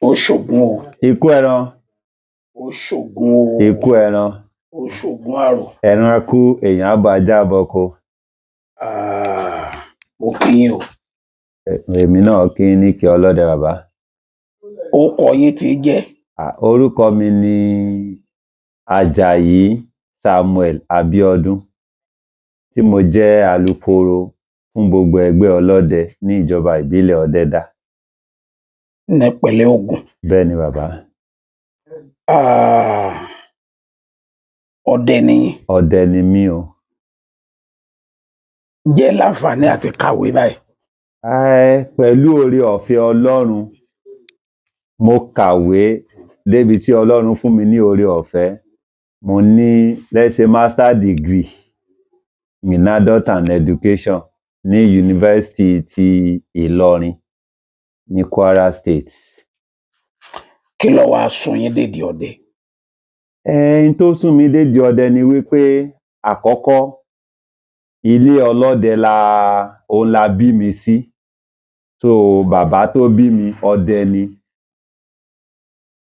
Ó ṣògùn o. Ikú ẹran. Ó ṣògùn o. Ikú ẹran. Ó ṣògùn àrò. Ẹran á kú, èèyàn á bá ajá bọko. Ah, mo kí yín o. Èmi náà kí yín ní kí ọlọ́dẹ bàbá. Orúkọ yín tí jẹ́? Orúkọ mi ni Àjàyí Samuel Abíọ́dún, tí mo jẹ́ alukoro fún gbogbo ẹgbẹ́ ọlọ́dẹ ní ìjọba ìbílẹ̀ Ọdẹ́dá. Nípínlẹ̀ Ògùn. Bẹ́ẹ̀ ni bàbá. Ah, ọdẹ ni yín? Ọdẹ ni mí o. Ǹjẹ́ láǹfààní àti kàwé báyìí? Pẹ̀lú oore ọ̀fẹ́ Ọlọ́run, mo kàwé débi tí Ọlọ́run fún mi ní oore ọ̀fẹ́. Mo ní, let's say, master degree in adult and education ní yunifásítì ti Ìlọrin ní Kwara State. Kí ló wá sún yín dédìí ọdẹ? Ẹn tó sún mi dédìí ọdẹ ni wípé, àkọ́kọ́, ilé ọlọ́dẹ la òun la bí mi sí. So bàbá tó bí mi, ọdẹ ni.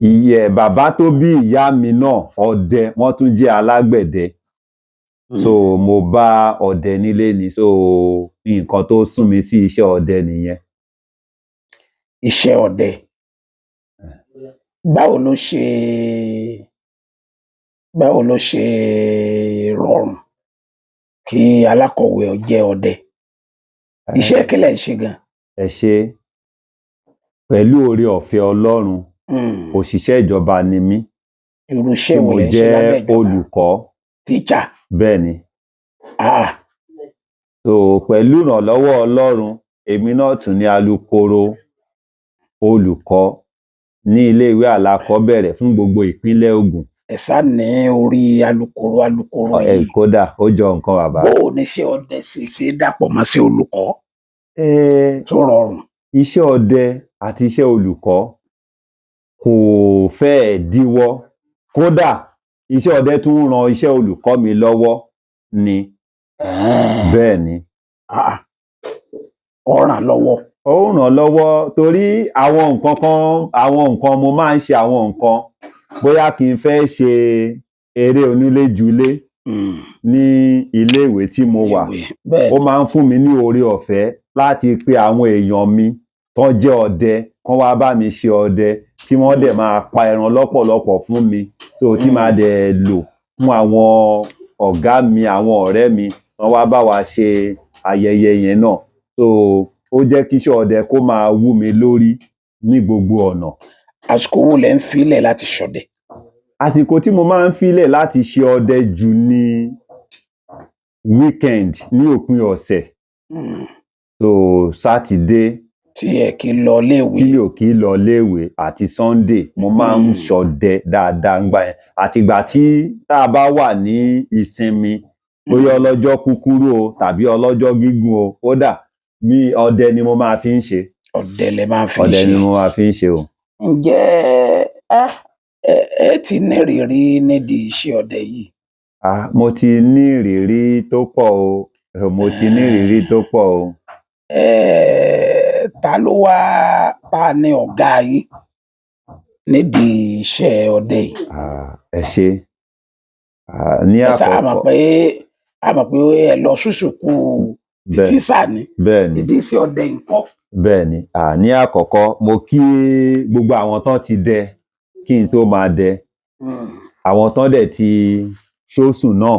Ìyẹ bàbá tó bí ìyá mi náà, ọdẹ, wọ́n tún jẹ́ alágbẹ̀dẹ. So mo bá ọdẹ nílé ni, so nǹkan tó sún mi sí iṣẹ́ ọdẹ nìyẹn. Iṣẹ́ ọdẹ. Báwo ló ṣe rọrùn kí alákọ̀wé ó jẹ́ ọdẹ? Iṣẹ́ kí lẹ̀ ń ṣe gan? Ẹ ṣé. Pẹ̀lú oore ọ̀fẹ́ Ọlọ́run, òṣìṣẹ́ ìjọba ni mí. Irú Tí iṣẹ́ wo mo lẹ̀ ń ṣe jẹ́ lábẹ́ ìjọba? olùkọ́. Teacher? Bẹ́ẹ̀ ni. Ah. So pẹ̀lú ìrànlọ́wọ́ Ọlọ́run, èmi náà tún ní alukoro olùkọ́ ní iléèwé alákọ̀ọ́bẹ̀rẹ̀ fún gbogbo ìpínlẹ̀ Ògùn. Ẹ sá ní orí alukoro alukoro yìí. Kódà ó jọ nǹkan, bàbá. Bó o ní ṣe ọdẹ ṣe dàpọ̀ mọ́ sí olùkọ́ tó rọrùn? Iṣẹ́ ọdẹ àti iṣẹ́ olùkọ́ kò fẹ́ẹ̀ díwọ́. Kódà iṣẹ́ ọdẹ tún ń ran iṣẹ́ olùkọ́ mi lọ́wọ́ ni. Bẹ́ẹ̀ ni. Ah, ó ràn lọ́wọ́. Ó ń ràn lọ́wọ́ torí àwọn nǹkan kan, àwọn nǹkan mo máa ń ṣe, àwọn nǹkan bóyá kí n fẹ́ ṣe eré onílé-julé ní iléèwé tí mo wà, ó máa ń fún mi ní oore ọ̀fẹ́ láti pe àwọn èèyàn mi tán jẹ́ ọdẹ kán wá bá mi ṣe ọdẹ, tí wọ́n dẹ̀ máa pa ẹran lọ́pọ̀lọpọ̀ fún mi, tó tí máa dẹ̀ lò fún àwọn ọ̀gá mi, àwọn ọ̀rẹ́ mi tán wá bá wa ṣe ayẹyẹ yẹn náà. So ó jẹ́ kí iṣẹ́ ọdẹ kó máa wú mi lórí ní gbogbo ọ̀nà. Àsìkò wo lẹ ń filẹ̀ láti ṣọdẹ? Àsìkò tí mo máa ń fílẹ̀ láti ṣe ọdẹ jù ní weekend, ní òpin ọ̀sẹ̀. So Sátidé tí ẹ kì í lọ iléèwé. Tí mi ò kí lọ iléèwé àti Sunday, mo máa ń ṣọdẹ dáadáa ńgbà yẹn. Àtìgbà tí tá a bá wà ní ìsinmi, bóyá ọlọ́jọ́ kúkúrú o tàbí ọlọ́jọ́ gígùn o, kódà mi, ọdẹ ni mo máa fi ń ṣe. Ọdẹ lẹ máa fi ń Ọdẹ ṣe. ni mo máa fi ń ṣe o. Ǹjẹ́ ẹ ti nírìírí nídìí iṣẹ́ ọdẹ yìí? Ah, mo ti ní ìrírí tó pọ̀ o, mo ti ní ìrírí tó pọ̀ o. Ta ló wá ta ni ọ̀gá yín nídìí iṣẹ́ ọdẹ yìí? Ah, ẹ ṣé. Ah, ní Ẹ sáà mọ̀ àkọ́kọ́ pé a mọ̀ pé ẹ lọ sí sùkúù tíṣà ni. Bẹ́ẹ̀ ni. Ìdí iṣẹ́ ọdẹ ńkọ́? Bẹ́ẹ̀ ni. Ní àkọ́kọ́, mo kí gbogbo àwọn tán ti dẹ kí n tó máa dẹ, àwọn tán dẹ̀ ti ṣósùn náà,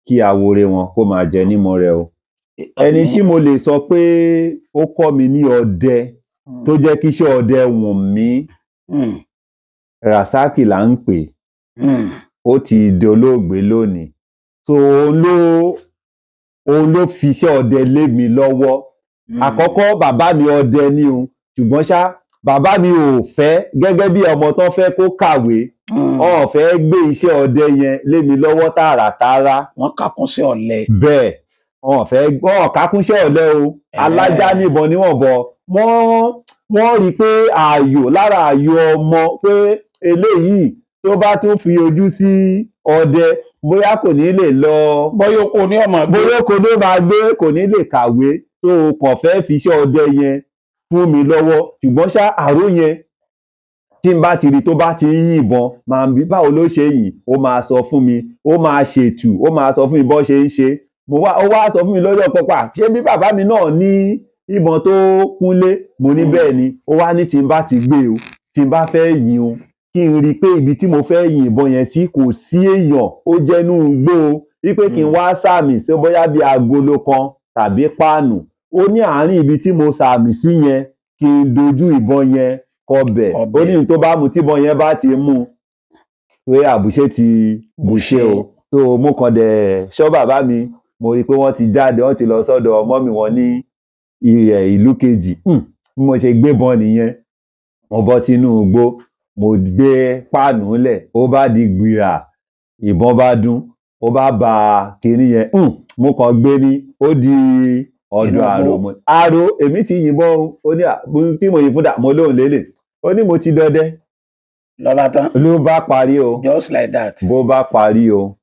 kí awore wọn kó máa jẹ nímọ̀ rẹ o. Ẹni tí mo lè sọ pé ó kọ́ mi ní ọdẹ, tó jẹ́ kí iṣẹ́ ọdẹ wùn mí, Rasaki là ń pè. Ó ti dolóògbé lónìí. So òun ló fi iṣẹ́ ọdẹ lé mi lọ́wọ́. Àkọ́kọ́, bàbá mi ọdẹ ni o, ṣùgbọ́n ṣá bàbá mi ò fẹ́, gẹ́gẹ́ bí ọmọ tó fẹ́ kó kàwé, wọn ò fẹ́ gbé iṣẹ́ ọdẹ yẹn lé mi lọ́wọ́ tààràtààrà. Wọ́n kà kún sí ọ̀lẹ. Bẹ́ẹ̀, wọn ò fẹ́, wọn ò kákúnṣẹ́ ọ̀lẹ o, alájá níbọn níwọ̀n bọ̀. Wọ́n rí i pé ààyò lára ààyò ọmọ pé eléyìí tó bá tún fi ojú sí ọdẹ, bóyá kò ní lè lọ. Bóyá oko ní ọmọ gbé. Bóyá oko ló máa gbé, kò ní lè kàwé, tó o kàn fẹ́ fi iṣẹ́ ọdẹ yẹn fún mi lọ́wọ́. Ṣùgbọ́n ṣá àró yẹn Tí n bá ti rí tó bá ti ń yìnbọn, máa ń bí báwo ló ṣe yìn, ó máa sọ fún mi, ó máa ṣètù, ó máa sọ fún mi bó ṣe ń ṣe. Mo wá, ó wá sọ fún mi lọ́jọ́ pọpà, ṣé bí bàbá mi náà ní ìbọn tó kúnlé? Mo ní bẹ́ẹ̀ ni. Ó wá ní tí n bá ti gbé o, tí n bá fẹ́ yìn o, kí n rí i pé ibi tí mo fẹ́ yin ìbọn yẹn sí kò sí èèyàn, ó jẹ́nú igbó o, wípé kí n wá sàmì sí bóyá bí agolo kan tàbí páànù. Ó ní àárín ibi tí mo sàmì sí yẹn, kí n dojú ìbọn yẹn kọbẹ̀. Ó ní tó bá mu, tíbọn yẹn bá ti mú pé àbùṣe ti bùṣe o. So mo kàn dẹ̀ ṣọ́ bàbá mi, mo rí i pé wọ́n ti jáde, wọ́n ti lọ sọ́dọ̀ mọ́mì wọn ní ìlú kejì. Bí mo ṣe gbébọn nìyẹn, mo bọ́ sínú igbó, mo gbé páànù lẹ̀, ó bá di gbìrà, ìbọn bá dún, ó bá ba kinní yẹn. Mo kàn gbé ní, ó di ọ̀dọ̀ àrò. Mo àrò, èmi ti yìnbọn o. Ó ní tí mo yìn fún dà, mo lóhùn lélẹ̀. Ó ní mo ti dọdẹ. Lọ́ba tán. Ló bá parí o. Just like that. Bó bá parí o.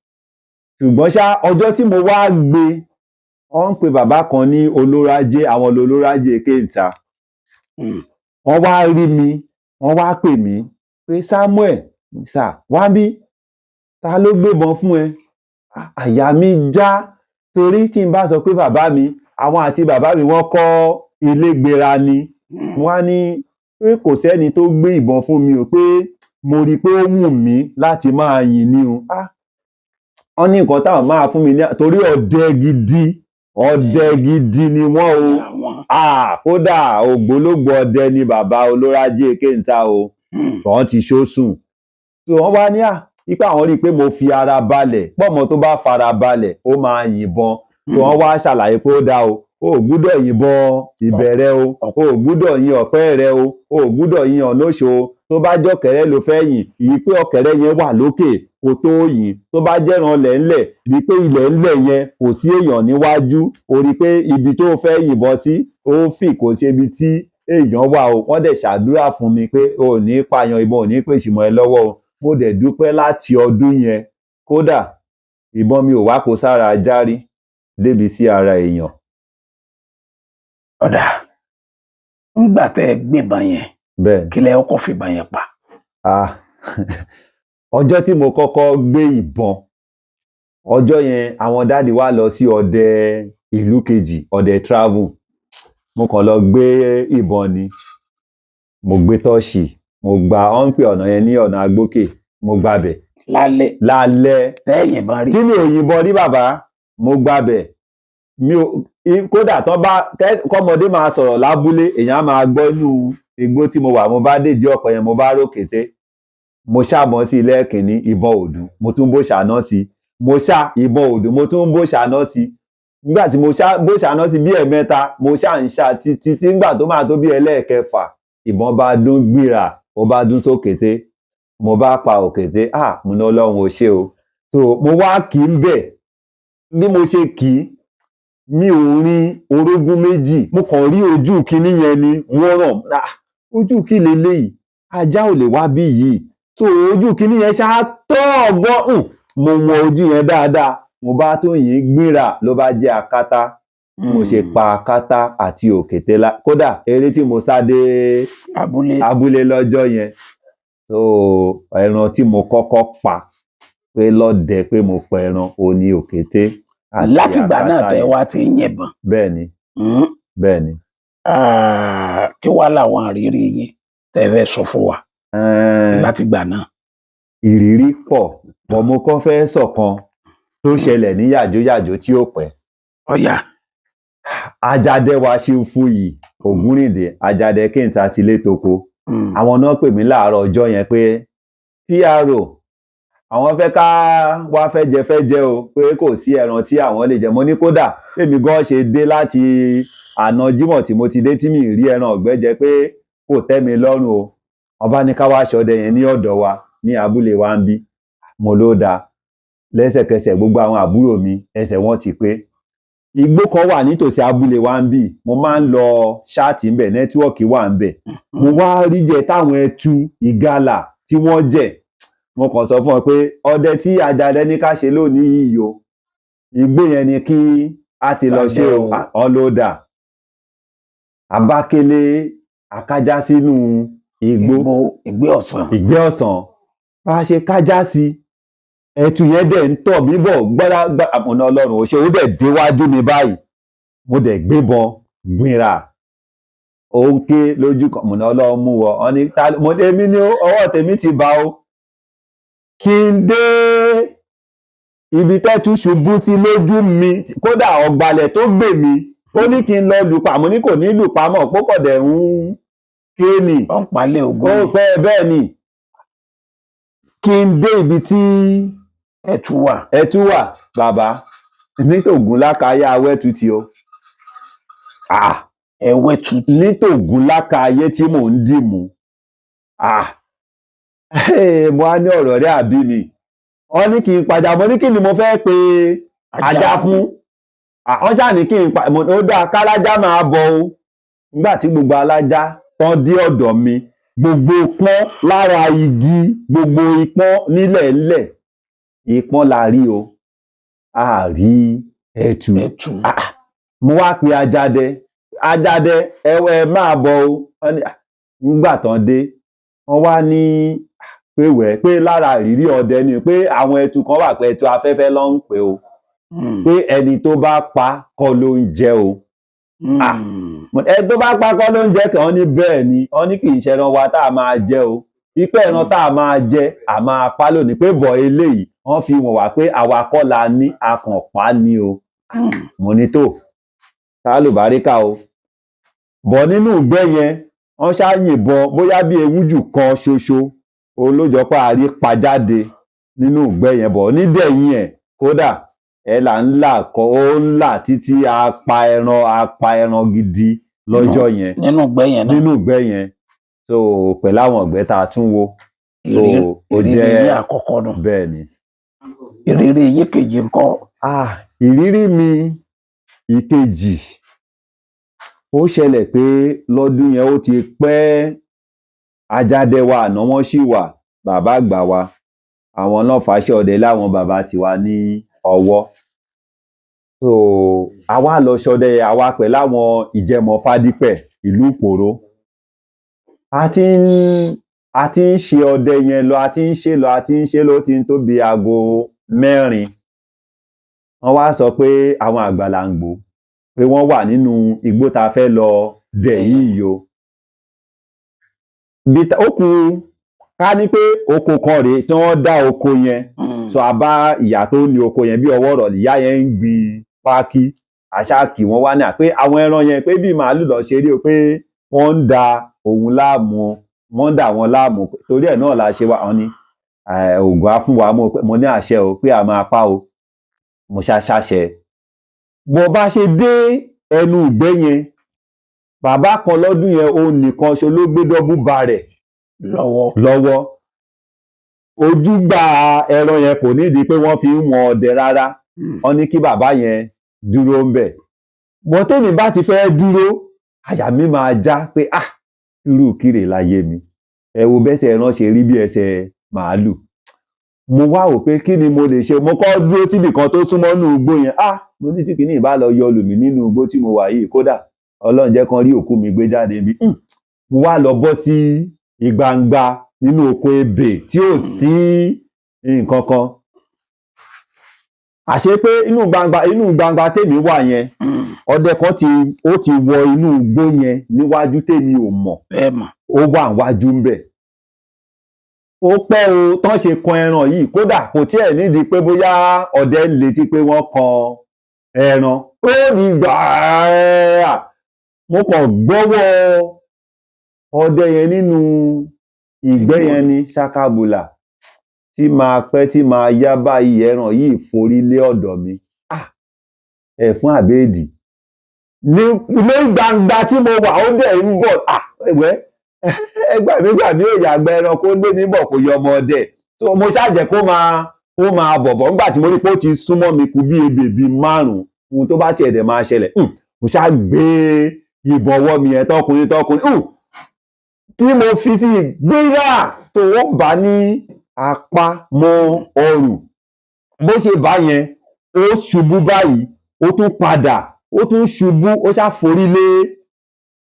Ṣùgbọ́n ṣá, ọjọ́ tí mo wá gbé, wọ́n ń pe bàbá kan ní Olórájé, àwọn olórájé Kéńtà. Wọ́n wá rí mi, wọ́n wá pè mí pé, "Samuel sà, wá bí, ta ló gbébọn fún ẹ?" Àyà mi já, torí tí n bá sọ pé bàbá mi, àwọn àti bàbá mi wọ́n kọ́ ilé gbéra ni. Wọ́n á ní pé kò sẹ́ni tó gbé ìbọn fún mi o, pé mo rí i pé ó wù mí láti máa yìn ni o. Wọ́n ní nǹkan táwọn máa fún mi ní, torí ọdẹ gidi, ọdẹ gidi ni wọ́n o. Kódà ògbólógbòó ọdẹ ni bàbá Olórájé Kéńtà o. Wọ́n ti ṣó sùn. So wọ́n wá ní ipa àwọn rí i pé mo fi ara balẹ̀, pọ̀mọ́ tó bá fara balẹ̀ ó máa yìnbọn. So wọ́n wá ṣàlàyé pé ó dáa o, o ò gbúdọ̀ yìnbọn ìbẹ̀rẹ̀ o, o ò gbúdọ̀ yin ọ̀pẹ́ rẹ o, o ò gbúdọ̀ yin ọ̀nọ́ṣo o. Tó bá jọ̀kẹ́rẹ́ ló fẹ́ yìn, ìyí pé ọ̀kẹ́rẹ́ yẹn wà lókè kó tó yìn. Tó bá jẹ́ran lẹ̀ńlẹ̀, rí pé ilẹ̀ ńlẹ̀ yẹn kò sí èèyàn níwájú, o rí pé ibi tó fẹ́ yìnbọn sí ó fì, kò ṣe ibi tí èèyàn wà o. Wọ́n dẹ̀ ṣàdúrà fún mi pé o ò ní pààyàn, ìbọn ò ní pèsè mọ́ ẹ lọ́wọ́ o. Mo dẹ̀ dúpẹ́ láti ọdún yẹn, kódà ìbọn mi ò wá kó sára ajá rí débi sí ara èèyàn. Ọ̀dà, ńgbà tẹ́ ẹ gbébọn yẹn, Bẹ́ẹ̀. kí lẹ kọ́kọ́ fìbọn yẹn pa? Ọjọ́ tí mo kọ́kọ́ gbé ìbọn, ọjọ́ yẹn àwọn daddy wa lọ sí ọdẹ ìlú kejì, ọdẹ travel. Mo kàn lọ gbé ìbọn ni, mo gbé tọ́ọ̀ṣì, mo gba, wọ́n ń pè ọ̀nà yẹn ní ọ̀nà Agbókè, mo gbabẹ̀. Lálẹ́? Lálẹ́. Tẹ́ yìnbọn rí? Tí mi ò yìnbọn rí bàbá, mo gbabẹ̀. Mi ò, kódà tán bá kọ́mọdé máa sọ̀rọ̀ lábúlé, èèyàn á máa gbọ́ inú igbó tí mo wà. Mo bá dèjì ọ̀pẹ yẹn, mo bá rókété, mo ṣàbọ̀n sí lẹ́ẹ̀kínní, ìbọn ò dún. Mo tún bó ṣáná sí, mo ṣá, ìbọn ò dún. Mo tún bó ṣáná sí. Nígbà tí mo ṣá bó ṣáná sí bí ẹ̀ẹ̀mẹ́ta, mo ṣá ń ṣá títí tí nígbà tó máa tó bí ẹlẹ́ẹ̀kẹfà, ìbọn bá dún gbìrà, ó bá dún sókété, mo bá pa òkété. Ah, mo ní Ọlọ́run ò ṣe o. So mo wá kì í bẹ̀. Bí mo ṣe kì í, mi ò rin orógún méjì, mo kàn rí ojú kinní yẹn ni wọ́n ràn. Ah, ojú kí leléyìí? Ajá ò lè wá bí yìí. So ojú kinní yẹn ṣáá tọ́ ọgbọ́n, mo mọ ojú yẹn dáadáa. Mo bá tún yìn gbéra, ló bá jẹ́ akátá. Mo ṣe pa akátá àti òkété lá. Kódà eré tí mo sá dé abúlé abúlé lọ́jọ́ yẹn. So ẹran tí mo kọ́kọ́ pa pé lọ́dẹ pé mo pa ẹran, òun ni òkété àti Látìgbà náà akátá tẹ́ yẹn. wá ti ń yìnbọn? Bẹ́ẹ̀ ni. Bẹ́ẹ̀ ni. Kí wá làwọn àrírí yín tẹ́ fẹ́ sọ fún wa látìgbà náà? Ìrírí pọ̀ bọ̀, mo kọ́ fẹ́ sọ̀kan tó ṣẹlẹ̀ ní yàjóyàjó tí ó pẹ́. Ọ̀yà. Ajadẹ wa ṣe ń fún yìí, Ògúnrìndé Ajadẹ Kéńtà tilé toko. Àwọn náà pè mí láàárọ̀ ọjọ́ yẹn pé PRO, àwọn fẹ́ ká wá fẹ́ jẹ fẹ́ jẹ o, pé kò sí ẹran tí àwọn lè jẹ. Mo ní kódà èmi gan ṣe dé láti àná Jímọ̀ tí mo ti dé tí mi ì rí ẹran ọ̀gbẹ́ jẹ, pé kò tẹ́ mi lọ́rùn o. Wọ́n bá ní ká wá ṣọdẹ yẹn ní ọ̀dọ̀ wa ní abúlé wa ń bí. Mo ló dáa. Lẹ́sẹ̀kẹsẹ̀, gbogbo àwọn àbúrò mi, ẹsẹ̀ wọn ti pé. Igbó kan wà nítòsí abúlé wa ń bí, mo máa ń lọ ṣáàtì ńbẹ̀, network wà ńbẹ̀. Mo wá rí jẹ táwọn ẹtu ìgalà tí wọ́n jẹ. Mo kàn sọ fún ọ pé ọdẹ tí Ajadẹ ní ká ṣe lónìí yìí o, igbó yẹn ni kí a ti lọ ṣe o. Ọ ló dà abákélé akájá sínú. igbó. Igbó ìgbé ọ̀sán. Ìgbẹ́ ọ̀sán. Bá a ṣe kájá sí, ẹtù yẹn dẹ̀ ń tọ̀ mí bọ̀ gbára. Àmọ̀nà Ọlọ́run ò ṣe, ó dẹ̀ déwájú mi báyìí, mo dẹ̀ gbébọn gbìnrà, ó ń ké lójú kan. Mọ̀nà Ọlọ́run mú wọ ọ ní mo ní èmi ní ọwọ́ tèmi ti bá o. Kí n dé ibi tẹ́tù ṣubú sí lójú mi, kódà ọ̀gbàlẹ̀ tó gbè mí, ó ní kí n lọ lùpà. Mo ní kò ní lùpà mọ́, pókọ̀dẹ̀ ń ké ni. Ó ń palẹ̀ ogun. Ó ni. pẹ́ bẹ́ẹ̀ ni. Kí n dé ibi tí ẹtù wà. Ẹtú wà, bàbá nítògùn lákàáyé awẹ́tú ti o. Ah, ẹwẹ́tù ti. Nítògùn lákàáyé tí mò ń dìmú. Ah, mo á ní ọ̀rọ̀ rẹ̀ àbí mi. Wọ́n ní kí n padà, mo ní kí ni mo fẹ́ pe ajá fún? Wọ́n ṣáà ní kí n pa mo. Ó dáa, kálájá máa bọ̀ o. Nígbà tí gbogbo alájá tán dé ọ̀dọ̀ mi, gbogbo pọ́n lára igi, gbogbo ipọ́n nílẹ̀ ńlẹ̀, ìpọ́n la rí o, a rí ẹtù. Ẹtù. Ah, mo wá pe ajadẹ. Ajadẹ, ẹwẹ máa bọ̀ o. Wọ́n ní, ah, nígbà tán dé, wọ́n wá ní, ah, pé wẹ pé lára ìrírí ọdẹ ni pé àwọn ẹtù kan wà pé ẹtù afẹ́fẹ́ ló ń pè o, pé ẹni tó bá pa kọ́ ló ń jẹ o. Ah. Ẹni tó bá pa kọ́ ló ń jẹ kàn. Wọ́n ní bẹ́ẹ̀ ni. Wọ́n ní kì í ṣe ẹran wa tá a máa jẹ o, ipẹ́ ẹran tá a máa jẹ a máa pa lónìí, pé bọ̀ eléyìí wọ́n fi wọ̀n wá pé àwa kọ́ la ní, akànpá ni o. Mo ní tó sálùbáríkà o. Bọ̀ nínú ìgbẹ́ yẹn, wọ́n ṣá yìnbọn bóyá bí ewújù kan ṣoṣo olójọpá àrí pa jáde nínú ìgbẹ́ yẹn. Bọ̀ nídẹ̀yìn ẹ̀, kódà ẹ̀ là ń là kọ́, ó ń là títí a pa ẹran, a pa ẹran gidi lọ́jọ́ yẹn. Nínú ìgbẹ́ yẹn náà. Nínú ìgbẹ́ yẹn. So pẹ̀lú àwọn ìgbẹ́ tá a tún wo, so ó ìrírí jẹ́ yín àkọ́kọ́ nù. Bẹ́ẹ̀ ni. Ìrírí yín kejì ńkọ́? Ah, ìrírí mi ìkejì, ó ṣẹlẹ̀ pé lọ́dún yẹn, ó ti pẹ́, ajádẹ wa àná wọ́n sì wà, bàbá àgbà wa, àwọn náà fàṣẹ ọdẹ láwọn bàbá tiwa ní ọwọ́. So àwa lọ ṣọdẹ, àwa pẹ̀lú àwọn Ìjẹmọ Fádípẹ̀, ìlú Ìpòró. A ti ń ṣe ọdẹ yẹn lọ, a ti ń ṣe lọ, a ti ń ṣe lọ, ó ti ń tó bí aago 4. Wọ́n wá sọ pé àwọn àgbàlàǹgbò pé wọ́n wà nínú igbó tá a fẹ́ lọ dẹ̀ yìí o. Bí ó kù ká ní pé oko kan rèé tí wọ́n dá oko yẹn. So a bá ìyá tó ní oko yẹn bí ọwọ́ rọ̀. Ìyá yẹn ń gbin pákí àṣàkì. Wọ́n wá ní à pé àwọn ẹran yẹn, pé bí màálù lọ ṣe rí o, pé wọ́n ń da òun láàmú, wọ́n ń dà wọ́n láàmú, torí ẹ̀ náà la ṣe wá. Wọn ní oògùn á fún wa. Mo ní àṣẹ o pé a máa pa o. Mo ṣá ṣàṣẹ. Bó bá ṣe dé ẹnu ìgbẹ́ yẹn, bàbá kan lọ́dún yẹn, òun nìkan ṣo ló gbé dọ́bù ba rẹ̀ lọ́wọ́. Lọ́wọ́. Ojúgbà ẹran yẹn kò nídìí pé wọ́n fi ń wọn ọdẹ rárá. Wọ́n ní kí bàbá yẹn dúró ń bẹ̀. Mọ tèmi bá ti fẹ́ dúró, àyà mi máa já pé, ah, irú kíre láyé mi, ẹ wo bẹ́sẹ̀ ẹran ṣe rí bí ẹsẹ̀ màálù. Mo wá wò pé kí ni mo lè ṣe. Mo kọ́ dúró síbì kan tó súnmọ́ nínú igbó yẹn. Ah, mo ní tí kìíní ìbá lọ yọ lù mí nínú igbó tí mo wà yìí, kódà Ọlọ́run jẹ́ kán rí òkú mi gbé jáde bí. Mo wá lọ bọ́ sí ìgbangba nínú oko ebè tí ò sí nǹkan kan. Àṣé pé inú gbangba tèmi wà yẹn, ọdẹ kan ti ó ti wọ inú igbó yẹn níwájú tèmi ò mọ̀. Ẹ mọ̀. Ó wà níwájú ń bẹ̀. Ó pẹ́ o tán ṣe kan ẹran yìí. Kódà kò tiẹ̀ nídìí pé bóyá ọdẹ ń létí pé wọ́n kan ẹran, ó ní gbàá. Mo kàn gbọ́wọ́ ọdẹ yẹn nínú ìgbẹ́ yẹn ní ṣakabùlà tí máa pẹ́ tí máa yá báyìí, ẹran yìí forí lé ọ̀dọ̀ mi. Ah, ẹ̀fún àbẹ́ẹ̀dì ní ní gbangba tí mo wà, ó dẹ̀ ń bọ̀. Ah, ẹ̀wẹ́ ẹgbà mi gbà mí ò yàgbẹ́, ẹranko lé mi bọ̀, kò yọ ọmọ ọdẹ. So mo ṣàjẹ́ kó máa bọ̀bọ̀. Nígbà tí mo rí pé ó ti súnmọ́ mi kú bí ebè bíi 5, ohun tó bá tiẹ̀ dẹ̀ máa ṣẹlẹ̀, mo ṣáà gbé ìbọn ọwọ́ mi yẹn tọkùnrin tọkùnrin, tí mo fi sí gbéra tó ó bá ní apá mọ́ ọrùn. Bó ṣe bá yẹn, ó ṣubú báyìí, ó tún padà, ó tún ṣubú, ó ṣá forí lé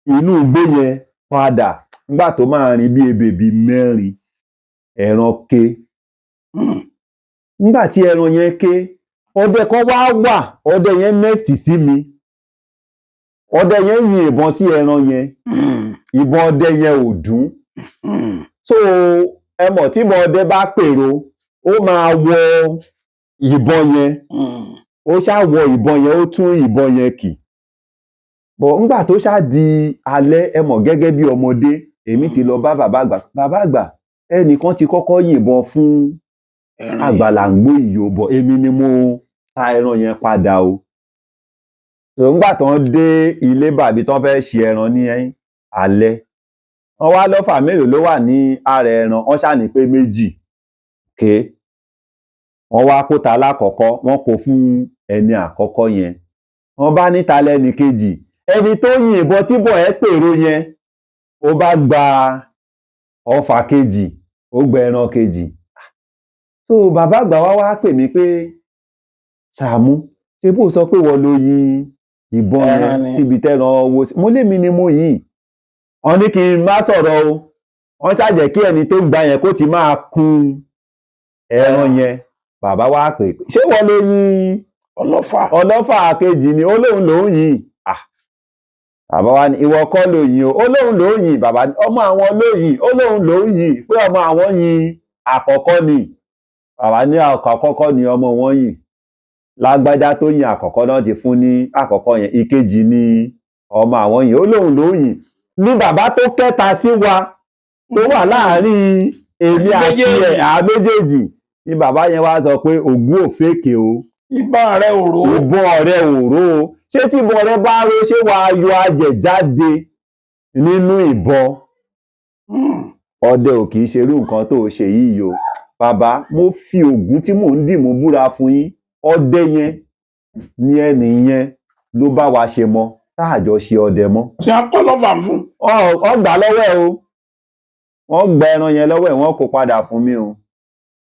inú igbó yẹn padà. Nígbà tó máa rìn bí ebè bíi 4, ẹran ké. Nígbà tí ẹran yẹn ké, ọdẹ kan wá wà, ọdẹ yẹn next sí mi, ọdẹ yẹn yin ìbọn sí ẹran yẹn. Ìbọn ọdẹ yẹn ò dún. So ẹ mọ̀, tí ìbọn ọdẹ bá pèrò, ó máa wọ ìbọn yẹn. Ó ṣáà wọ ìbọn yẹn, ó tún ìbọn yẹn kì bọ̀. Ńgbà tó ṣáà di alẹ́, ẹ mọ̀, gẹ́gẹ́ bí ọmọdé, èmi ti lọ bá bàbá àgbà. Bàbá àgbà, ẹnìkan ti kọ́kọ́ yìnbọn fún ẹran yẹn. Àgbàlàǹgbò ìyòbọ̀, èmi ni mo ta ẹran yẹn padà o. So ńgbà tán dé ilé bàbí tán fẹ́ ṣe ẹran ní alẹ́, wọ́n wá lọ́fà mélòó ló wà ní ara ẹran. Wọ́n ṣáà ní pé 2 ké. Wọ́n wá kó ta lákọ̀ọ́kọ́, wọ́n kó fún ẹni àkọ́kọ́ yẹn. Wọ́n bá níta lẹ́nì kejì, ẹni tó yìnbọn tíbọ̀ ẹ́ pèrò yẹn, ó bá gba ọfà kejì, ó gba ẹran kejì. So bàbá àgbà wa wá pè mí pé, "Sàámú, ṣé bó sọ pé wọ́n ló yin ìbọn ẹran yẹn ni síbi tẹ́ran owó?" Mo lémi ni mo yìn. Wọ́n ní kí n má sọ̀rọ̀ o. Wọ́n ṣàjẹ́ kí ẹni tó gba yẹn kó ti máa kun ẹran yẹn. Bàbá wa pè pé, "Ṣé wọ́n ló yin ọlọ́fà ọlọ́fà kejì ni?" Ó lóun lòún yìn. Ah, bàbá wa ní, "Ìwọ kọ́ ló yìn o." Ó lóun lòún yìn. Bàbá ní, "Ọmọ àwọn ló yìn." Ó lóun lòún yìn, pé ọmọ àwọn yin àkọ́kọ́ ni. Bàbá ní àkọ́kọ́ ni ọmọ wọn yìn. Lágbájá tó yin àkọ́kọ́ náà ti fún ní àkọ́kọ́ yẹn, ìkejì ni ọmọ àwọn yìn. Ó lóun lòún yìn. Ní bàbá tó kẹta sí wa, tó wà láàárín èmi àti ẹ̀ méjèèjì. À méjèèjì ni bàbá yẹn wá sọ pé, "Ògún òféèké o." Ìbọn rẹ ò rò ó. "Ìbọn rẹ ò ró o. Ṣé tí ìbọn rẹ bá ró, ṣé wàá yọ ajẹ̀ jáde nínú ìbọn? Ọdẹ ò kì í ṣerú nǹkan tó o ṣe yìí o." Bàbá, mo fi Ògún tí mò ń dì mú búra fún yín, ọdẹ yẹn ní ẹnì yẹn ló bá wa ṣe mọ tá àjọ ṣe ọdẹ mọ́. Ṣé a kọ́ lọ́fà fún? Wọ́n gbà lọ́wọ́ ẹ̀ o. Wọ́n gba ẹran yẹn lọ́wọ́ ẹ̀, wọ́n kó padà fún mi o.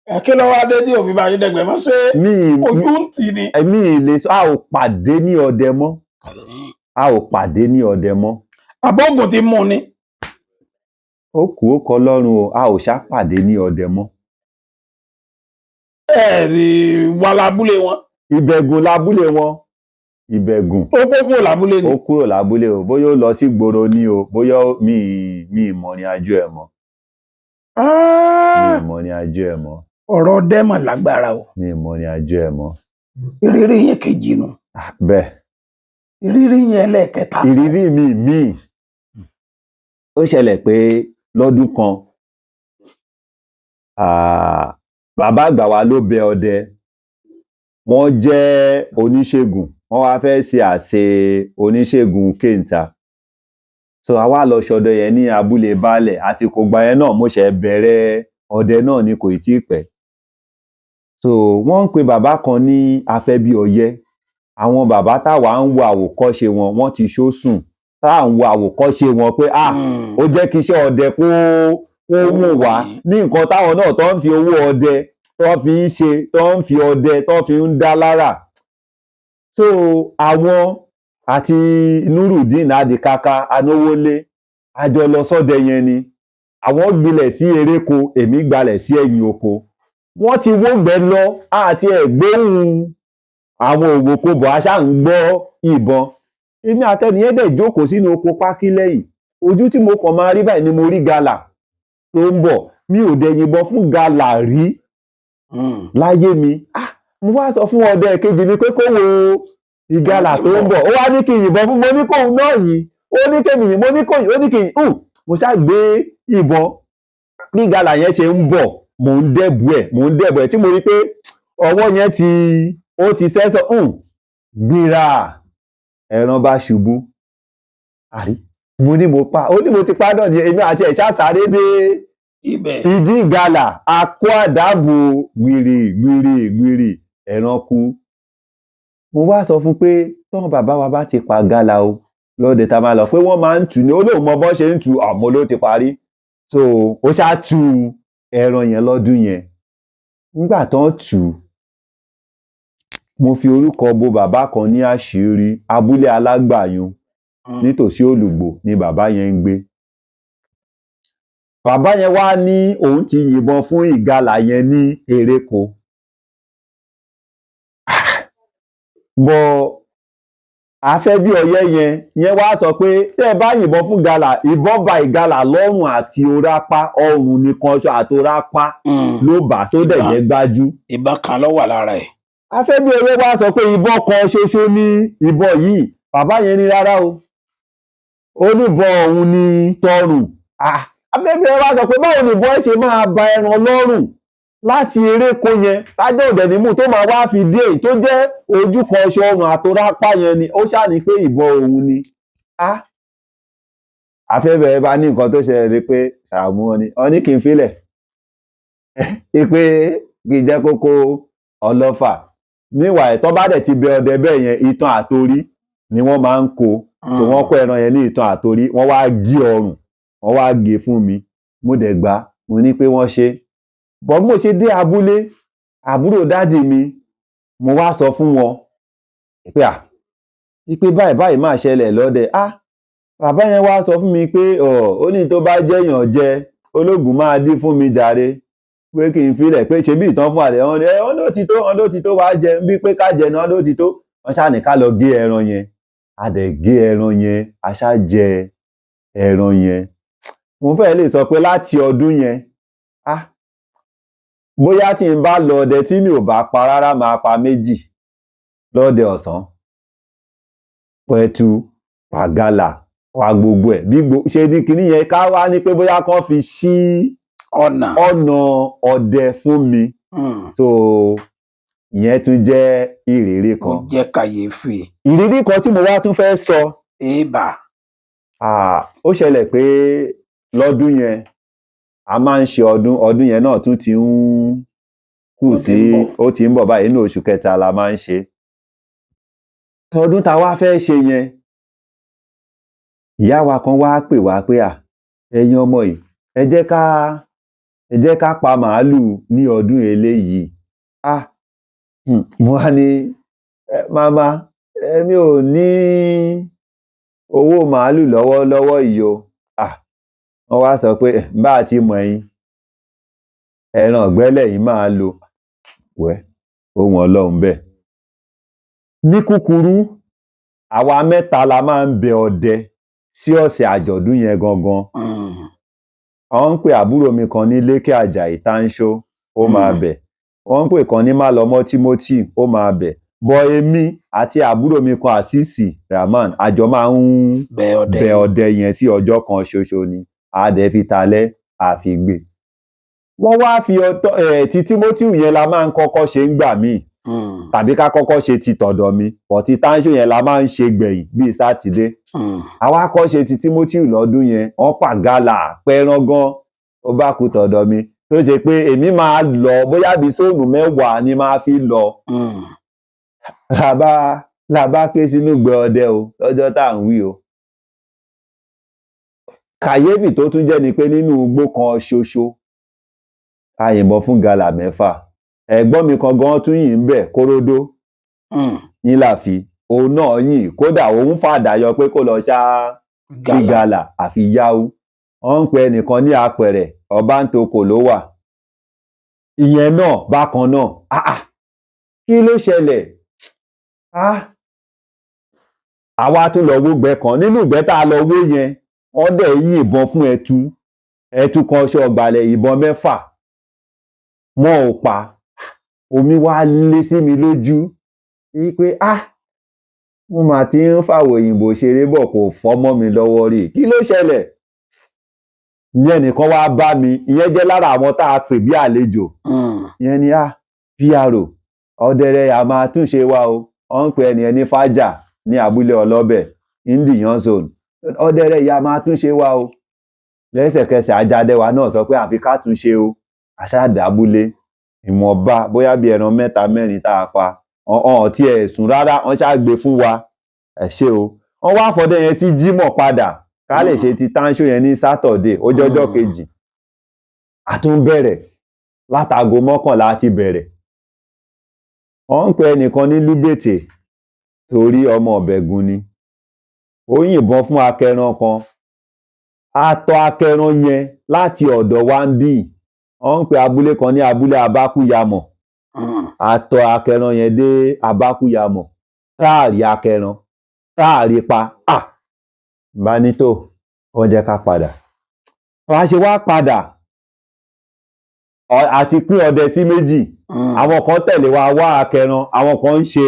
Ẹ kí ló wá dé tí òfin bá yín dẹgbẹ mọ́? Ṣé mi ojú ń tì ní? Mi ì lè sọ. A ò pàdé ní ọdẹ mọ́, a ò pàdé ní ọdẹ mọ́. Àbọ̀gùn ti mú ni. Ó kù ó kọ lọ́rùn o. A ò ṣá pàdé ní ọdẹ mọ́. Ẹ sì wà lábúlé wọn? Ìbẹ̀gùn lábúlé wọn, Ìbẹ̀gùn. Ó kó kúrò lábúlé ni? Ó kúrò lábúlé o. Bóyá ó lọ sí gbòòrò ni o, bóyá mi ì mọ̀ ní àjò ẹ̀ mọ́. Mi ì mọ̀ ní àjò ẹ̀ mọ́. Ọ̀rọ̀ ọdẹ mà lágbára o. Mi ì mọ̀ ní àjò ẹ̀ mọ́. Ìrírí yín kejì nu? Ah, bẹ́ẹ̀. Ìrírí yín ẹlẹ́ẹ̀kẹta? Ìrírí mi míì, ó ṣẹlẹ̀ pé lọ́dún kan, bàbá àgbà wa ló bẹ ọdẹ. Wọ́n jẹ́ oníṣègùn, wọ́n wá fẹ́ ṣe àṣe oníṣègùn kéńtà. So a wá lọ ṣọdẹ yẹn ní abúlé baálẹ̀. Àsìkò ìgbà yẹn náà, mo ṣẹ̀ bẹ̀rẹ̀ ọdẹ náà ni, kò ì tíì pẹ́. So wọ́n ń pe bàbá kan ní Afẹ́bíọyẹ́. Àwọn bàbá táwa ń wo àwòkọ́ṣe wọn, wọ́n ti ṣó sùn, tá à ń wo àwòkọ́ṣe wọn pé, ah, ó jẹ́ kí iṣẹ́ ọdẹ kó wù wá ní nǹkan táwọn náà tó ń fi owó ọdẹ tó fi ń ṣe, tó ń fi ọdẹ tó fi ń dá lára. So àwọn àti Nurudeen Adikaka Anówólé, a jọ lọ sọ́dẹ yẹn ni. Àwọn gbilẹ̀ sí eréko, èmi gbalẹ̀ sí ẹ̀yìn oko. Wọ́n ti wógbẹ́ lọ àti ẹ̀gbóhùn àwọn òwòkobọ̀, aṣá ń gbọ́ ìbọn. Èmi àtẹnìyẹn dẹ̀ jókòó sínú oko pákí lẹ́yìn. Ojú tí mo kàn máa rí báyìí ni mo rí gàlà tó ń bọ̀. Mi ò dẹ̀ yìnbọn fún gàlà rí láyé mi. Ah, mo wá sọ fún ọdẹ kejì mi pé kó wo ìgalà tó ń bọ̀. Ó wá ní kí n yìnbọn fún. Mo ní kóun náà yìn. Ó ní kémi yìn. Mo ní kóun yìn. Ó ní kí n yìn. Mo ṣáà gbé ìbọn. Bí gàlà yẹn ṣe ń bọ̀, mò ń dẹ́bu ẹ̀, mò ń dẹ́bu ẹ̀, tí mo rí pé ọwọ́ yẹn ti ó ti sẹ́sọ̀ gbéra, ẹran bá ṣubú. Àrí mo ní mo pa. Ó ní mo ti pa náà ni. Èmi àti ẹ̀ ṣáà sáré dé ibẹ̀. Ìdí ìgalà, akó àdáàbò, gbìrì gbìrì gbìrì, ẹran kú. Mo wá sọ fún pé tọ́n bàbá wa bá ti pa gálà o lọ́dẹ tá a máa lọ, pé wọ́n máa ń tù ní. Ó lóun mọ bọ́n ṣe ń tù, àmọ́ ló ti parí. So ó ṣáà tu ẹran yẹn lọ́dún yẹn. Nígbà tán tù ú, mo fi orúkọ bo bàbá kan ní àṣírí. Abúlé Alágbàyún nítòsí Olùgbò ni bàbá yẹn ń gbé. Bàbá yẹn wá ní òun ti yìnbọn fún ìgalà yẹn ní eréko. Bọ afẹ́ bí ọyẹ́ yẹn yẹn wá sọ pé tẹ́ ẹ bá yìnbọn fún ìgalà, ìbọn ba ìgalà lọ́rùn àti orápá, ọrùn nìkan ṣo àti orápá ló bà tó dẹ̀ jẹ́ gbájú. Ìbọn kan ló wà lára ẹ̀. Afẹ́ bí ọyẹ́ wá sọ pé ìbọn kan ṣoṣo ní ìbọn yìí. Bàbá yẹn ní rárá o, ó ní ìbọn òun ní tọrùn. Afẹ́ bí ọyẹ́ wá sọ pé báwo ni ìbọn ṣe máa ba ẹran lọ́rùn láti eréko yẹn tájọ́ òdẹ̀ nímú tó máa wá fi dé èyí tó jẹ́ ojú kan ṣo ọrùn àtorápá yẹn ni. Ó ṣáà ní pé ìbọn òun ni. Afẹ́bẹ̀rẹ̀ bá ní nǹkan tó ṣẹlẹ̀ ni pé Sàámú wọn ní kí n filẹ̀ pé kí n jẹ́ kókó ọlọ́fà. Meanwhile, tó bá dẹ̀ ti bẹ ọdẹ bẹ́ẹ̀ yẹn, itan àtorí ni wọ́n máa ń kó. So wọ́n kó ẹran yẹn ní itan àtorí, wọ́n wá gé ọrùn, wọ́n wá gé fún mi. Mo dẹ̀ gbà, mo ní pé wọ́n ṣe. Bọ́ mo ṣe dé abúlé, àbúrò dádì mi, mo wá sọ fún wọn pé à, pé báyìí báyìí máa ṣẹlẹ̀ lọ́dẹ. Bàbá yẹn wá sọ fún mi pé ó ní tó bá jẹ́yàn jẹ, ológun máa dín fún mi jàre, pé kí n filẹ̀, pé ṣebí ìtàn fún àlẹ́ wọn ni ẹ, wọn ló ti tó, wọn ló ti tó wá jẹ, bí pé ká jẹ náà ló ti tó. Wọ́n ṣáà ní ká lọ gé ẹran yẹn. A dẹ̀ gé ẹran yẹn, a ṣá jẹ ẹran yẹn. Mo fẹ́ lè sọ pé láti ọdún yẹn, bóyá tí n bá lọ ọdẹ tí mi ò bá pa rárá, máa pa méjì lọ́dẹ ọ̀sán. Pẹ̀tù, pàgàlà, pa gbogbo ẹ̀. Bí ṣe ní kinní yẹn ká wá ní pé bóyá kán fi ṣí ọ̀nà ọ̀nà ọdẹ fún mi. So ìyẹn tún jẹ́ ìrírí Ó kan. jẹ́ kàyéfì. Ìrírí kan tí mo wá tún fẹ́ sọ. Èèbà. Ó ṣẹlẹ̀ pé lọ́dún yẹn a máa ń ṣe ọdún, ọdún yẹn náà tún ti ń kù sí, ó ti ń bọ̀ báyìí, inú oṣù kẹta la máa ń ṣe. Ọdún tá a wá fẹ́ ṣe yẹn, ìyá wa kan wá pè wá pé à, ẹ̀yin ọmọ yìí, ẹ jẹ́ ká pa màálù ní ọdún eléyìí. Mo wá ní, màmá, èmi ò ní owó màálù lọ́wọ́lọ́wọ́ yìí o. Wọ́n wá sọ pé bá a ti mọ̀ ẹ̀yin, ẹran ìgbẹ́ lẹ̀yin máa lò. Wẹ́, ohun Ọlọ́run bẹ́ẹ̀. Ní kúkúrú, àwa mẹ́ta la máa ń bẹ ọdẹ sí ọ̀sẹ̀ àjọ̀dún yẹn gangan. Wọ́n ń pè àbúrò mi kan ní Lékè Àjàyí Táńṣó, ó máa bẹ̀. Wọ́n ń pè kan ní Málọmọ́ Tímótì, ó máa bẹ̀. Bọ̀ èmi àti àbúrò mi kan Àsísì Rahman, àjọ máa ń bẹ ọdẹ yẹn tí ọjọ́ kan ṣoṣo ni. A dẹ̀ fi talẹ́, a fi gbé. Wọ́n wá fi ọtọ́ ti Tímótì yẹn la máa ń kọ́kọ́ ṣe ń gbà míì. Tàbí ká kọ́kọ́ ṣe ti tọ̀dọ̀ mi, bọ̀ ti Táńṣó yẹn la máa ń ṣe gbẹ̀yìn bíi Sátidé. Àwa kọ́ ṣe ti Tímótì lọ́dún yẹn, wọ́n pàgálà pẹ́rán gan, ó bá kú tọ̀dọ̀ mi. Tó ṣe pé èmi máa lọ bóyá bíi sóònù mẹ́wàá ni máa fi lọ. Làbá ké sínú ìgbẹ́ ọdẹ o lọ́jọ́ tá à ń wí o. Kàyéfì tó tún jẹ́ ni pé nínú igbó kan ṣoṣo, a yìnbọn fún gàlà mẹ́fà. Ẹ̀gbọ́n mi kan gan tún yìn ń bẹ̀ kóródó nílàfi, òun náà yìn, kódà òun fàdà yọ pé kó lọ ṣá sí gàlà àfi yáwó. Wọ́n ń pe ẹnìkan ní apẹ̀rẹ̀, Ọbántokò ló wà. Ìyẹn náà bákan náà. Kí ló ṣẹlẹ̀? Àwa tún lọ wó gbẹ́ kan. Nínú ìgbẹ́ tá a lọ wó yẹn, wọ́n dẹ̀ yìnbọn fún ẹtu. Ẹtu kan ṣe ọ̀gbàlẹ̀ ìbọn mẹ́fà. Wọ́n ò pa. Omi wá lé sí mi lójú. Wí pé mo mà ti ń fàwọ̀ òyìnbó ṣeré bọ̀ kò fọ́ mọ́ mi lọ́wọ́ rí. Kí ló ṣẹlẹ̀? Ìyẹn nìkan wá bá mi. Ìyẹn jẹ́ lára àwọn tá a pè bí àlejò. Ìyẹn ni PRO, ọdẹrẹ a máa túnṣe wa o. Wọ́n ń pe ẹni ẹni Fájà ní abúlé ọlọ́bẹ̀, Indian zone. Ọdẹrẹ ìyá máa túnṣe wa o. Lẹ́sẹ̀kẹsẹ̀ ajadẹwa náà sọ pé àfi ká túnṣe o. Àṣàdàbúlé ìwọ̀nba bóyá bí ẹran mẹ́ta mẹ́rin tá a pa. Ọ̀n tí ẹ̀ sùn rárá, wọ́n ṣáà gbé fún wa. Ẹ ṣé o. Wọ́n wá fọdẹ yẹn sí Jímọ̀ padà. Ká lè ṣe ti Táńṣó yẹn ní Sátọ̀dé, ó jọjọ́ kejì. A tún bẹ̀rẹ̀ látago 11 ti bẹ̀rẹ̀. Wọ́n ń pe ẹnìkan ní Lúbètè torí ọmọ Ọ̀bẹ̀gùn ni. Ó yìnbọn fún akẹran kan. A tọ akẹran yẹn láti ọ̀dọ̀ wa ń bí, wọ́n ń pe abúlé kan ní abúlé Abákúyamọ̀. A tọ akẹran yẹn dé Abákúyamọ̀, táàrí akẹran táàrí pa à bá ní tó wọ́n jẹ́ ká padà. Wọ́n á ṣe wá padà àti pín ọdẹ sí méjì. Àwọn kan tẹ̀lé wa wá akẹran, àwọn kan ń ṣe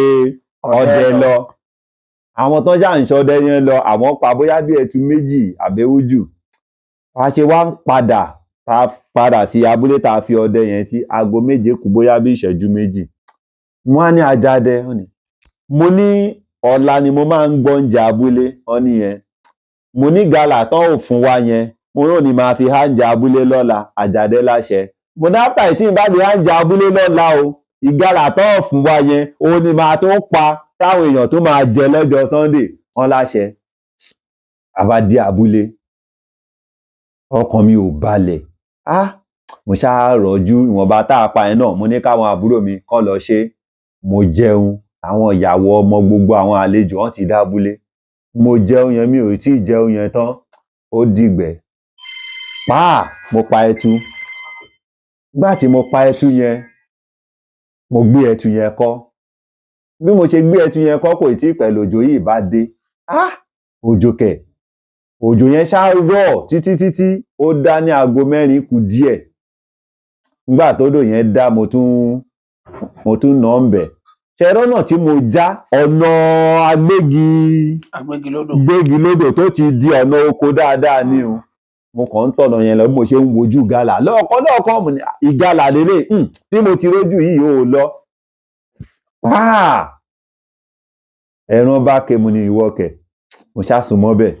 ọdẹ lọ. Àwọn tó ṣà ń ṣọdẹ yẹn lọ, àwọn pa bóyá bí ẹtu méjì àbẹ́wújù. A ṣe wá ń padà, tá a padà sí abúlé tá a fi ọdẹ yẹn sí, aago 7 kù bóyá bí ìṣẹ́jú 2. Mo wá ní Ajadẹ, wọ́n ní, mo ní ọ̀la ni mo máa ń gbọ́ oúnjẹ abúlé, wọ́n ní yẹn. Mo ní gàlà tán ò fún wa yẹn, mo rò ní máa fi háǹjẹ abúlé lọ́la. Àjàdẹ láṣẹ. Mo ní after tí n bá fi háǹjẹ abúlé lọ́la o, ìgalà tán ò fún wa yẹn, òun ni màá tó pa táwọn èèyàn tó máa jẹ lọ́jọ́ Sunday. Wọ́n láṣẹ. A bá dé abúlé, ọkàn mi ò balẹ̀. Ah, mo ṣáà rọ̀jú ìwọ̀nba tá a pa yẹn náà. Mo ní káwọn àbúrò mi kán lọ ṣe. Mo jẹun, àwọn ìyàwó ọmọ, gbogbo àwọn àlejò wọn ti dábúlé. Mo jẹun yẹn, mi ò tí ì jẹun yẹn tán, ó dìgbẹ́ pàá. Mo pa ẹtu. Nígbà tí mo pa ẹtu yẹn, mo gbé ẹtu yẹn kọ́. Bí mo ṣe gbé ẹtu yẹn kọ́, kò tí ì pẹ̀lú òjò yìí bá dé. Ah, òjò kẹ̀, òjò yẹn ṣá rọ̀ títí títí, ó dá ní aago 4 kù díẹ̀. Nígbà tódò yẹn dá, mo tún nà ń bẹ̀ ṣẹ̀rọ náà tí mo já ọ̀nà agbégi Agbégilódò. Gbégilódò tó ti di ọ̀nà oko dáadáa ni o. Mo kàn ń tọ̀nà yẹn lọ, bí mo ṣe ń wojú ìgalà lọ́ọ̀kan lọ́ọ̀kan, mo ní ìgalà lélẹ̀ tí mo ti rójú yìí ò lọ. Ah! Ẹran bá ké. Mo ní ìwọ kẹ̀, mo ṣá sún mọ́ bẹ̀,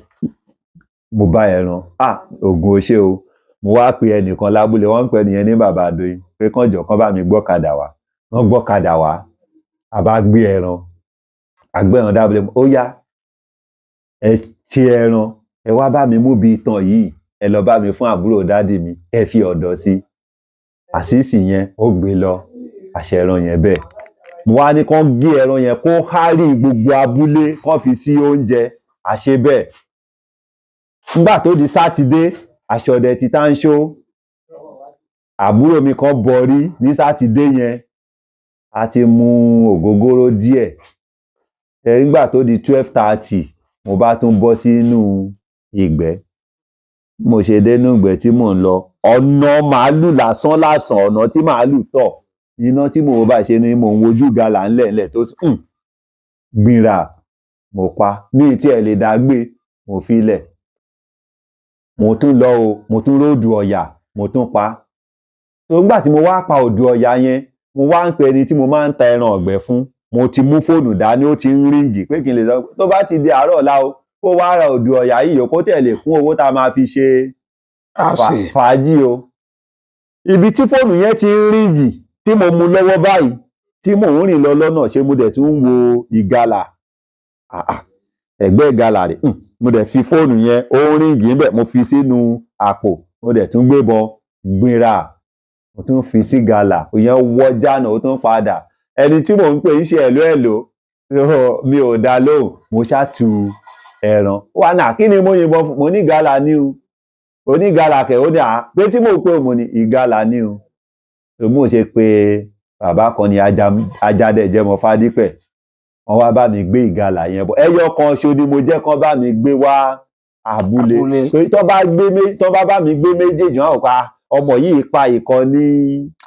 mo bá ẹran. Ah, ògùn ò ṣe o. Mo wá pe ẹnìkan lábúlé, wọ́n ń pè ẹnìyẹn ní bàbá Adóyin, pé kán jọ̀ọ́, kán bá mi gbọ́kadà wá. Wọ́n gbọ́kadà wá, a bá gbé ẹran, a gbé ẹran dábúlé. Ó yá, ẹ ṣe ẹran, ẹ wá bá mi mú bí itan yìí, ẹ lọ bá mi fún àbúrò daddy mi, ẹ fi ọ̀dọ̀ sí àṣìṣì yẹn. Ó gbé lọ, àṣẹ ẹran yẹn bẹ́ẹ̀. Mo wá ní kán gé ẹran yẹn kó hárí gbogbo abúlé, kán fi sí oúnjẹ, àṣẹ bẹ́ẹ̀. Nígbà tó di Sátidé, aṣọdẹ ti Tánṣó, àbúrò mi kan bọrí ní Sátidé yẹn, a ti mu ògógóró díẹ̀. Nígbà tó di 12:30, mo bá tún bọ́ sínú ìgbẹ́. Mo ṣe dénú ìgbẹ́ tí mò ń lọ, ọ̀nà màálù lásán lásán, ọ̀nà tí màálù tọ̀, iná tí mò ń bá ṣe ni mò ń wojú gàlà ńlẹ̀ ńlẹ̀ tó gbìnrà. Mo pa mí tí ẹ lè dá gbé, mo fi lẹ̀. Mo tún lọ o, mo tún róòdù ọ̀yà, mo tún pa. Tó nígbà tí mo wá pa òdù ọ̀yà yẹn, mo wá ń pe ẹni tí mo máa ń ta ẹran ọ̀gbẹ́ fún. Mo ti mú fóònù dání, ó ti ń ring, pé kí n lè sọ tó bá ti di àárọ̀ ọ̀la o, kó wá ra òdù ọ̀yà yìí o, kó tẹ̀ lè kún owó tá a máa fi ṣe fàájì o. Ibi tí fóònù yẹn ti ń ring, tí mo mú lọ́wọ́ báyìí, tí mò ń rìn lọ lọ́nà, ṣé mo dẹ̀ tún ń wo ìgalà, ẹ̀gbẹ́ ìgalà rẹ̀. Mo dẹ̀ fi fóònù yẹn, ó ń ring níbẹ̀, mo fi sínú àpò, mo dẹ̀ tún gbébọn gbéra, mo tún fi sí gàlà ìyẹn, wọ jánà, ó tún padà. Ẹni tí mò ń pè ń ṣe ẹ̀ló ẹ̀ló, mi ò dá lóhùn. Mo ṣáàtú ẹran wà náà. Kí ni mo yìnbọn fún? Mo ní ìgalà ní o, onígalà kẹ̀. Ó ní à pé tí mò ń pè, mo ní ìgalà ní o. Tó mo ṣe pé bàbá kan ní Ajádẹ Jẹmọ Fádípẹ̀, wọ́n wá bá mi gbé ìgalà yẹn bọ̀. Ẹyọ kan ṣo ni mo jẹ́ kán bá mi gbé wá abúlé. Torí tó bá bá mi gbé méjèèjì, wọn ò pa ọmọ yìí, pa ìkan ní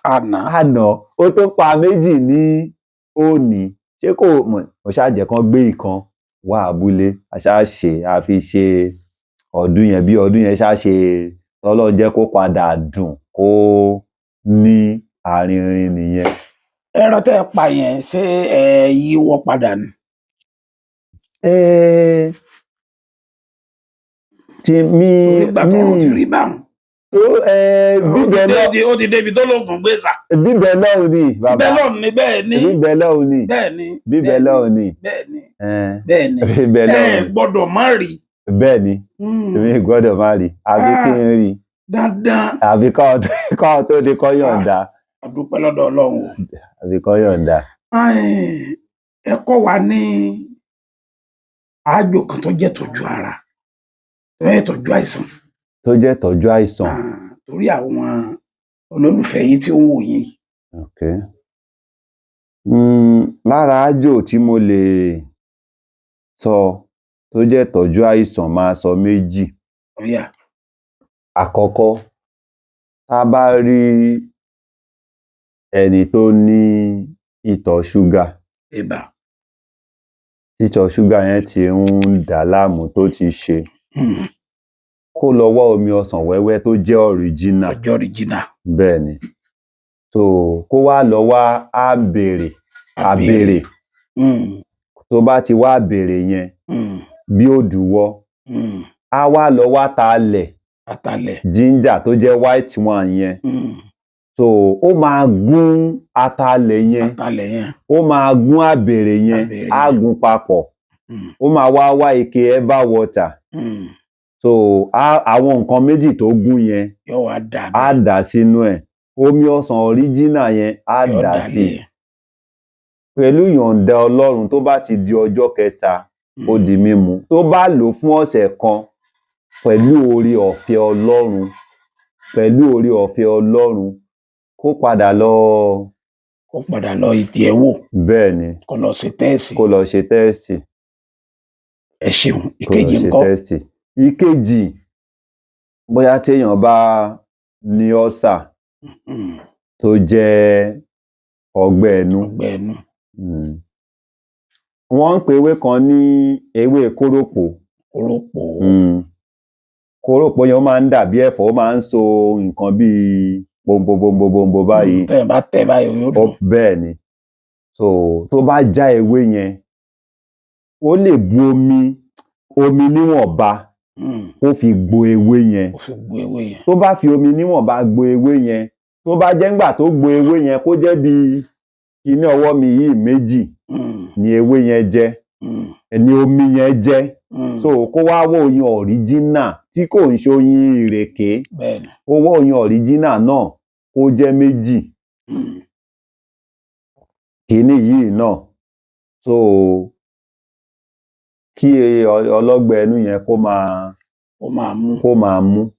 àná, àná, ó tó pa méjì ní òní. Ṣé kò mọ̀? Mo ṣáà jẹ́ kán gbé ìkan wá abúlé. A ṣáà ṣe, a fi ṣe ọdún yẹn. Bí ọdún yẹn ṣáà ṣe, tọ́lọ́run jẹ́ kó padà dùn, kó ní àrinrin nìyẹn. Ẹran tẹ́ ẹ pa yẹn, ṣé ẹ yíwọ́ padà ni? Ti mi Nígbà tọ́rọ̀ ti rí báwọn. Tó bíbẹ náà Ó ti débi tó lóògùn gbé sà. Bíbẹ lọ́hùn ni bàbá. Bẹ́ẹ̀ lọ́hùn ni, bẹ́ẹ̀ ni. Bíbẹ lọ́hùn ni. Bẹ́ẹ̀ ni. Bíbẹ lọ́hùn ni. Bẹ́ẹ̀ ni. Bẹ́ẹ̀ ni. Bíbẹ Ẹ lọ́hùn ni. gbọ́dọ̀ má rí. Bẹ́ẹ̀ ni, èmi gbọ́dọ̀ má rí, àbí kí n rí. Dandan. Àbí kọ́ tó di kọ́ yọ̀ǹda. A dúpẹ́ lọ́dọ̀ Ọlọ́run o. Àbí kọ́ yọ̀ǹda. Ẹ kọ́ wa ní àájò kan tó jẹ́ tọ́jú ara, tó jẹ́ tọ́jú àìsàn. Tó jẹ́ ìtọ́jú àìsàn. Ah, torí àwọn olólùfẹ́ yín tí ó ń wò yín yìí. Okay. Lára ájò tí mo lè sọ tó jẹ́ ìtọ́jú àìsàn, máa sọ méjì. Ó yá. Àkọ́kọ́, tá bá rí ẹni tó ní ìtọ̀ ṣúgà, Ibà. títọ̀ ṣúgà yẹn ti ń dà á láàmú, tó ti ṣe, kó lọ wá omi ọsàn wẹ́wẹ́ tó jẹ́ original. Ọjọ́ original. Bẹ́ẹ̀ ni. So kó wá lọ wá àbèrè àbèrè. Tó bá ti wá àbèrè yẹn, bí òdùwọ, á wá lọ wá atalẹ̀, Atalẹ̀. ginger tó jẹ́ white one yẹn. So ó máa gún atalẹ̀ yẹn, Atalẹ̀ yẹn. ó máa gún àbèrè yẹn, Àbèrè á yẹn. gún papọ̀. Ó máa wá wá ike Eva water. So àwọn nǹkan méjì tó gún yẹn, Yóò wá dà á dà sínú ẹ̀. Omi ọsàn original yẹn, á Yóò dà dà sí lé. I. Pẹ̀lú ìyọ̀ǹda Ọlọ́run, tó bá ti di ọjọ́ kẹta, ó di mímu. Tó bá lò ó fún ọ̀sẹ̀ kan, pẹ̀lú oore ọ̀fẹ́ Ọlọ́run, pẹ̀lú oore ọ̀fẹ́ Ọlọ́run, kó padà lọ. Kó padà lọ ìdí ẹ̀ wò. Bẹ́ẹ̀ ni. Kó lọ ṣe test. Kó lọ ṣe test. Ẹ ṣeun. Kó lọ Ìkejì ṣe ńkọ́? test. Ìkejì, bóyá téèyàn bá ní ulcer, tó jẹ́ ọgbẹ́ inú. Ọgbẹ́ inú. Wọ́n ń pe ewé kan ní ewé kórópò. Kórópò. Kórópò yẹn, ó máa ń dàbí ẹ̀fọ́, ó máa ń so nǹkan bíi bombo báyìí. Tẹ́yìn bá tẹ̀ báyìí, yóò dùn. Bẹ́ẹ̀ ni. So tó bá já ewé yẹn, ó lè bu omi níwọ̀nba, kó fi gbo ewé yẹn. Kó fi gbo ewé yẹn. Tó bá fi omi níwọ̀nba gbo ewé yẹn, tó bá jẹ́ ńgbà tó gbo ewé yẹn, kó jẹ́ bí kíní ọwọ́ mi yìí méjì ni ewé yẹn jẹ́, ni omi yẹn jẹ́. So kó wá wá oyin original tí kò ń ṣe oyin ìrèké. Kó wá oyin original náà, kó jẹ́ méjì. Kíní yìí náà, so kí ọlọ́gbẹ́ inú yẹn kó máa Ó máa mú. kó máa mú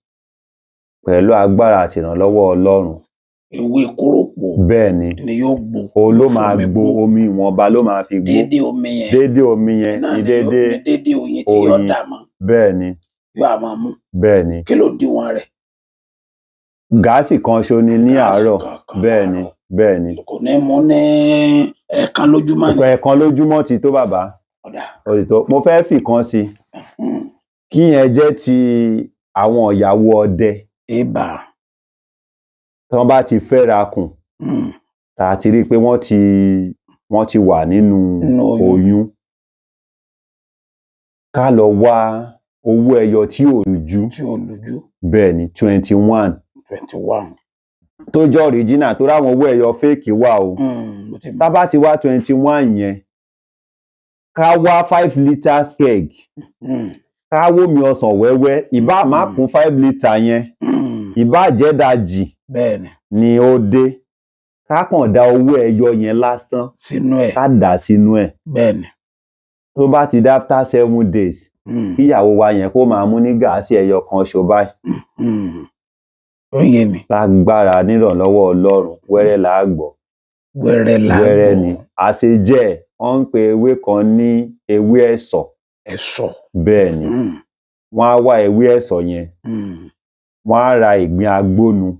pẹ̀lú agbára àti ìrànlọ́wọ́ Ọlọ́run. Ewé kórópò. Bẹ́ẹ̀ ni. Ni yóò gbó. Òun ló Yóò máa fomi gbo omi ìwọ̀nba ló máa fi gbó. Déédéé omi yẹn. Déédéé omi yẹn Náà ni ni yóò déédéé ní déédéé oyin tí yóò oyin. dà mọ́. Bẹ́ẹ̀ ni. Yóò á máa mú. Bẹ́ẹ̀ ni. Kí ló díwọ̀n rẹ̀? Gáàsì kan ṣo ni ní Gáàsì àárọ̀. kankan Bẹ́ẹ̀ ni. láàárọ̀. Bẹ́ẹ̀ ni. Kò ní mú ní ẹ̀ẹ̀kan lójúmọ́ ni? Ẹ̀ẹ̀kan lójúmọ́ ti tó, bàbá. Ó dáa. Ó ti tó. Mo fẹ́ fìkan sí i, kí yẹn jẹ́ ti àwọn ìyàwó ọdẹ. Ibà. Tí wọ́n bá ti fẹ́ra kùn, tá a ti rí i pé wọ́n ti wà nínú Nínú oyún. oyún, ká lọ wá owó ẹyọ tí ò rújú. Tí ò lójú. Bẹ́ẹ̀ ni, 21. 21. Tó jẹ́ original, tó ráwọn owó ẹyọ fake wà o. Mo ti mọ̀. Tá bá ti wá 21 yẹn, ká wá 5 litres keg, ká wómi ọsàn wẹ́wẹ́, ìbá má kún 5 litre yẹn, ìbá jẹ́ ìdajì ni ó dé, ká kàn da owó ẹyọ yẹn lásán Sínú ẹ̀. ká dà sínú ẹ̀. Tó bá ti dé after 7 days, kíyàwó wa yẹn kó máa mú ní gàásì ẹyọ kan ṣo báyìí. Ó yé mi. Lágbára nírànlọ́wọ́ Ọlọ́run, wẹ́rẹ́ là á gbọ́. Wẹ́rẹ́ là á Wẹ́rẹ́ gbọ́. ni. Àṣejẹ ẹ̀, wọ́n ń pe ewé kan ní ewé ẹ̀sọ̀. Ẹ̀sọ̀. Bẹ́ẹ̀ ni. Wọ́n á wá ewé ẹ̀sọ̀ yẹn, wọ́n á ra ìgbín agbónu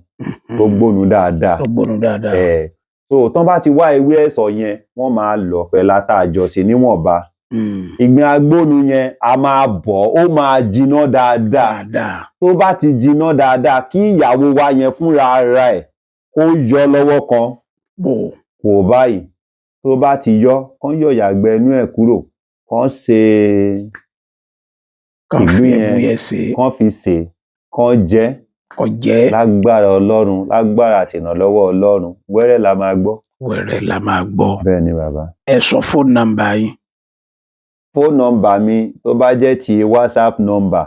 tó gbónu dáadáa. Tó gbónu dáadáa. Ẹ̀ so tán bá ti wá ewé ẹ̀sọ̀ yẹn, wọ́n máa lọ̀ pẹ̀lú ata àjọsìn níwọ̀nba. Ìgbín agbónu yẹn, a máa bọ̀, ó máa jiná dáadáa. Dáadáa. Tó bá ti jiná dáadáa, kí ìyàwó wa yẹn fúnra ara ẹ̀ kó yọ lọ́wọ́ kan Bò. kò báyìí. Tó bá ti yọ, kán yọ ìyàgbẹ́ inú ẹ̀ kúrò, kán ṣe Kàn fi ìgbín ẹbu yẹn, yẹn sè é. Kán fi sè é, kán jẹ. Kó jẹ. Lágbára Ọlọ́run, lágbára àti ìrànlọ́wọ́ Ọlọ́run, wẹ́rẹ́ la máa gbọ́. Wẹ́rẹ́ la máa gbọ́. Bẹ́ẹ̀ ni, bàbá. Ẹ sọ phone number yín. Phone number mi, tó bá jẹ́ ti WhatsApp number,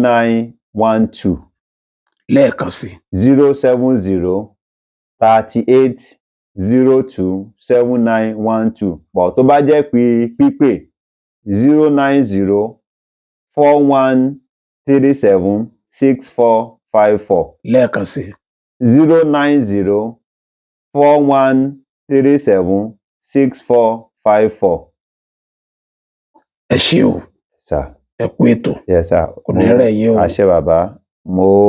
07038027912. Lẹ́ẹ̀kan sí. 07038 02 7912. But tó bá jẹ́ pé pípè, 090 4137 6454. Lẹ́ẹ̀kan sí i. 090 4137 6454. Ẹ ṣé o. Sir. Ẹ kú ètò. Yes, sir. Kò ní rẹ̀ yín o. Àṣẹ, bàbá mo.